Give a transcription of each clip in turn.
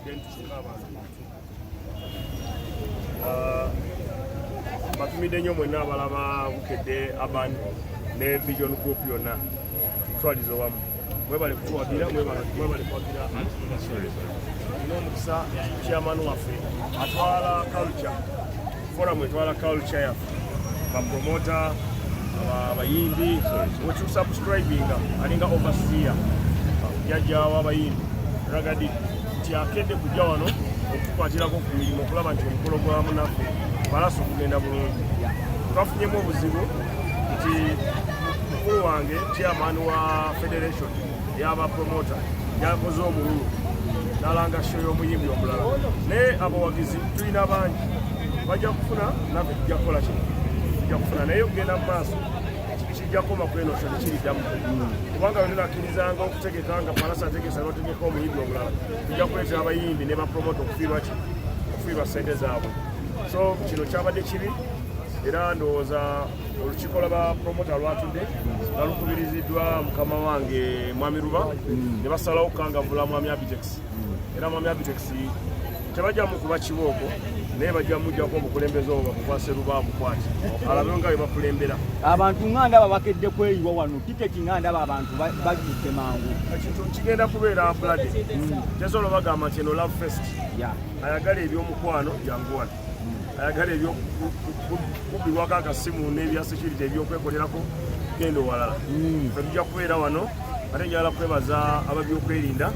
Then tusuka abantu. Ah, batumidde nnyo mwenna abalaba Bukedde Urban ne Vision Group yonna tutwalize wamu. Mwebale kutuwagira, mwebale kuwagira. N'omukisa chairman waffe atwala culture forum, etwala culture yaffe, bapromota, abayimbi wetusubscribinga, alinga overseer, jjajja w'abayimbi Ragga Dee, nti akedde kujja wano okutukwatirako ku mirimu okulaba nti omukolo gwa munaffe Pallaso okugenda bulungi. Twafunyemu obuzibu nti mukulu wange chairman wa federation y'aba promoter yakoze omululu n'alanga show y'omuyimbi omulala, naye abawagizi tulina bangi, bajja kufuna, naffe tujja kukola kino, tujja kufuna, naye okugenda mu maaso kijja kukoma ku eno show, tekiriddamu, kubanga bwe tunakkirizanga okutegeka nga Pallaso ategesa n'otegeka omuyimbi omulala, tujja kuleetera abayimbi ne bapromota okufiirwa ki, okufiirwa ssente zaabwe. So kino kyabadde kibi, era ndowooza olukiiko lwa bapromota lwatudde nga lukubiriziddwa mukama wange Mwami Ruba, ne basalawo kukangavula Mwami Abitex. Era Mwami Abitex tebajja mukuba kibooko, naye bajja mujjako obukulembeze obwo babukwase Ruba bukwate alabe nga bwe bakulembera. Abantu nga ndaba bakedde kweyiwa wano, tiketi nga ndaba abantu bajjudde mangu. Ekintu kigenda kubeera bloody. Tesobola bagamba nti eno love fest. Ayagala ebyomukwano jangu wano, ayagala ebyokubirwako akasimu n'ebya security, ebyokwekolerako, genda owalala. Fe tujja kubeera wano. Ate njagala kwebaza ababyokwerinda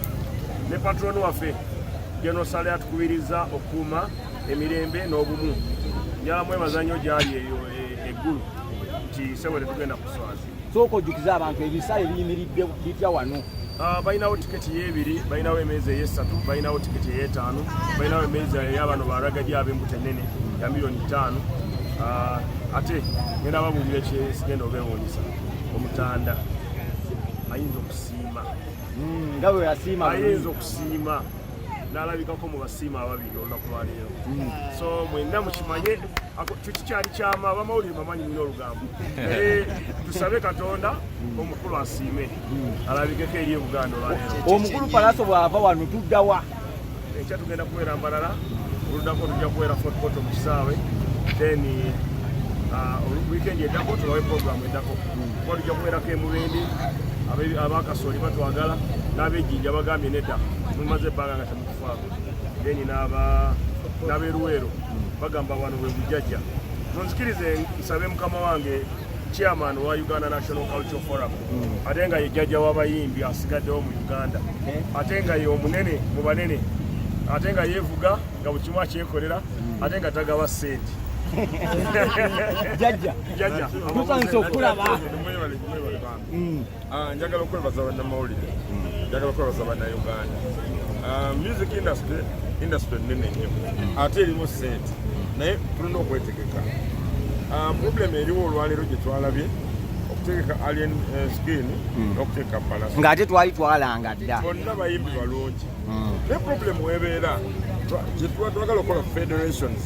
ne patron waffe General Saleh, atukubiriza okukuuma emirembe n'obumu. Njagala mwebaza nnyo gyali eyo eggulu nti sebo tetugenda kuswaza. Sooka ojjukize abantu ebisale biyimiridde bitya wano. Ah, balinawo tiketi ey'ebiri, balinawo emeeza ey'essatu, balinawo tiketi ey'etaano, balinawo emeeza ey'abano ba Ragga Dee ab'embuto ennene ya miliyoni 5. Ah, ate ngenda babuulira ekigenda obeewuunyisa, omutanda ayinza okusiima. Nga bwe yasiima. Ayinza okusiima n'alabikako mu basiima ababiri olunaku lwaleero. So mwenna mukimanye kyo kikyali kyama, abamawulire bamanyi mulina olugambo, naye tusabe Katonda omukulu asiime alabikeko eri e Buganda olwaleero. Omukulu Pallaso bw'ava wano tuddawa? Enkya tugenda kubeera Mbarara, oluddako tujja kubeera Fort Portal mu kisaawe, then weekend eddako tubawe program eddako, kuba tujja kubeerako emubindi. Abakasooli batwagala, n'abejjinja bagambye nedda, mumaze ebbanga nga temutufaako, then n'aberuweero bagamba wano bwe bujjajja. Munzikirize nsabe mukama wange chairman wa Uganda National Cultural Forum, ate nga ye jjajja w'abayimbi asigaddewo mu Uganda, ate nga ye omunene mu banene, ate nga yeevuga nga buli kimu akyekolera, ate nga tagaba ssente. Jjajja. Jjajja. Tusanyuse okulaba. Mwebale, mwebale bambi. Ah, njagala okwebaza bannamawulire, njagala okwebaza Bannayuganda. Ah, music industry, industry nnene nnyo ate erimu ssente, naye tulina okwetegeka. Ah, problem eriwo olwaleero gye twalabye okutegeka Alien Skin n'okutegeka Pallaso, ng'ate twali twalanga dda. Bonna bayimbi balungi, naye problem webeera kyetuba twagala okukola federations,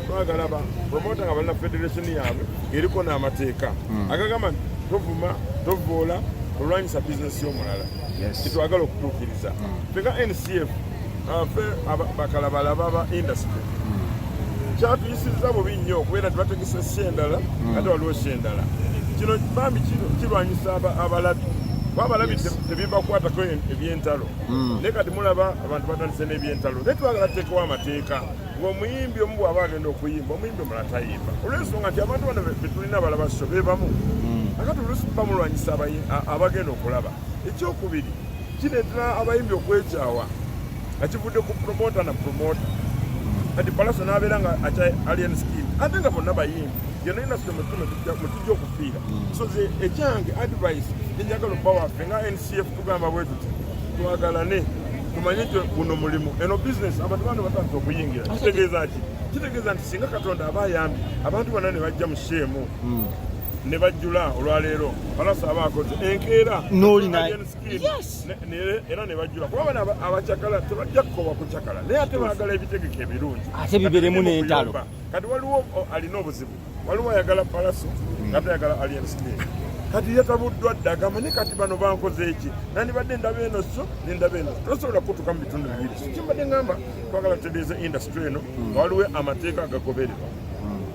twagala ba promota nga balina federation yaabwe eriko n'amateeka agagamba nti tovuma, tovoola, tolwanyisa bizinesi y'omulala. Kyetwagala okutuukiriza ffe nga NCF, ffe bakalabalaba ba industry, kyatuyisizza bubi nnyo okubeera nti bategese show endala ate waliwo show endala. Kino bambi kirwanyisa abalabi, kuba abalabi tebibakwatako ebyentalo, naye kati mulaba abantu batandise n'ebyentalo. Naye twagala tuteekewo amateeka ng'omuyimbi omu bw'aba agenda okuyimba, omuyimbi omulala tayimba, olw'ensonga nti abantu bano betulina balaba show bebamu, akati oluusi bamulwanyisa abagenda okulaba. Ekyokubiri, kireetera abayimbi okwekyawa nga kivudde ku promota na promota. Kati Pallaso n'abeera nga akya Alien Skin, ate nga bonna bayimbi, yonna industry mwetujja okufiira. So ze ekyange advice gyenjagala obba waffe nga NCF, tugamba bwe tuti: twagalane, tumanye nti guno mulimu, eno business. Abantu bano batandise okuyingira, kitegeeza ki? Kitegeeza nti singa Katonda aba ayambye abantu bonna ne bajja mu show emu ne bajjula olwaleero, Pallaso aba akoze enkeera N'olina Alien Skin, era ne bajjula, kuba bano abakyakala tebajja kukowa kucakala, naye ate baagala ebitegeka ebirungi. Ate bibeeremu Kati n'entalo. kuyomba. Kati waliwo alina obuzibu, waliwo ayagala Pallaso nga tayagala Alien Skin. Kati yatabuddwa dda, agamba naye kati bano bankoze eki? Nandibadde ndaba eno, so nendaba eno, tosobola kutuka mu bitundu bibiri. So kimbadde ngamba, twagala tutereeza industry eno, waliwo amateeka agagobererwa.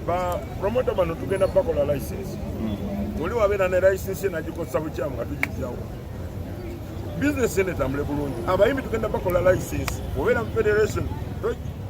Ba promoter bano tugenda bakola license. Oli wabeera ne license ye nagikozesa bukyamu, nga tugijjawo, bizinesi eno etambule bulungi. Abayimbi tugenda bakola license. Obeera mu federation,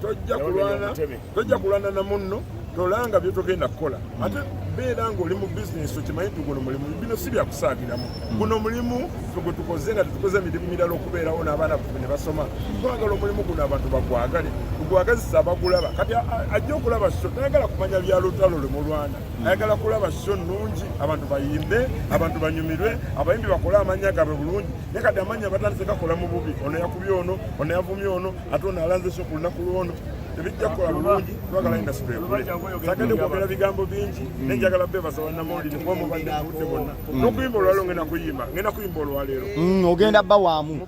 tojja kulwana, tojja kulwana na munno, tolanga byetogenda kukola. Ate beera ngaoli mu bizinesi, okimanyi nti guno mulimu, bino si byakusaagiramu. Guno mulimu ffe gwe tukoze nga tetukoze emirimu mirala okubeerawo n'abaana baffe ne basoma. Twagala omulimu guno abantu bagwagale, tugwagazisa abagulaba. Kati ajja okulaba show, tayagala kumanya bya lutalo lwe mulwana, ayagala kulaba show nnungi, abantu bayimbe, abantu banyumirwe, abayimbi bakole amannya gaabwe bulungi. Naye kati amannya batandise gakola mu bubi: ono yakubye ono, ono yavumye ono, ate ono alanze show ku lunaku lwono. Tebijja kukola bulungi. Twagala industry ekule. Sagadde kwogera bigambo bingi, naye njagala bebaza bannamawulire kuba mubadde mubudde bwonna n'okuyimba. Olwaleero ngenda kuyimba, ngenda kuyimba olwaleero. Ogenda bba waamu.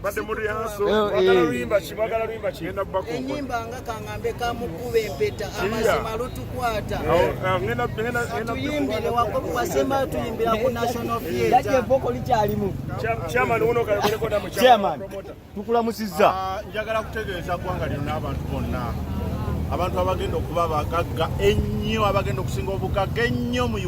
Badde mu rehearsal. Bagala luyimba ki? Bagala luyimba ki? Ngenda bakonko. Enyimba nga kaŋŋambe kamukuba empeta, amazima lutukwata. Ngenda Tuyimbire wasembayo, tuyimbira ku National Jajja, Theatre. evoko likyalimu. Chairman uno kayogereko namwe. Chairman, tukulamusizza. Ah, njagala kutegeeza ggwanga lyonna, abantu bonna, abantu abagenda okuba abagagga ennyo, abagenda okusinga obugagga ennyo mu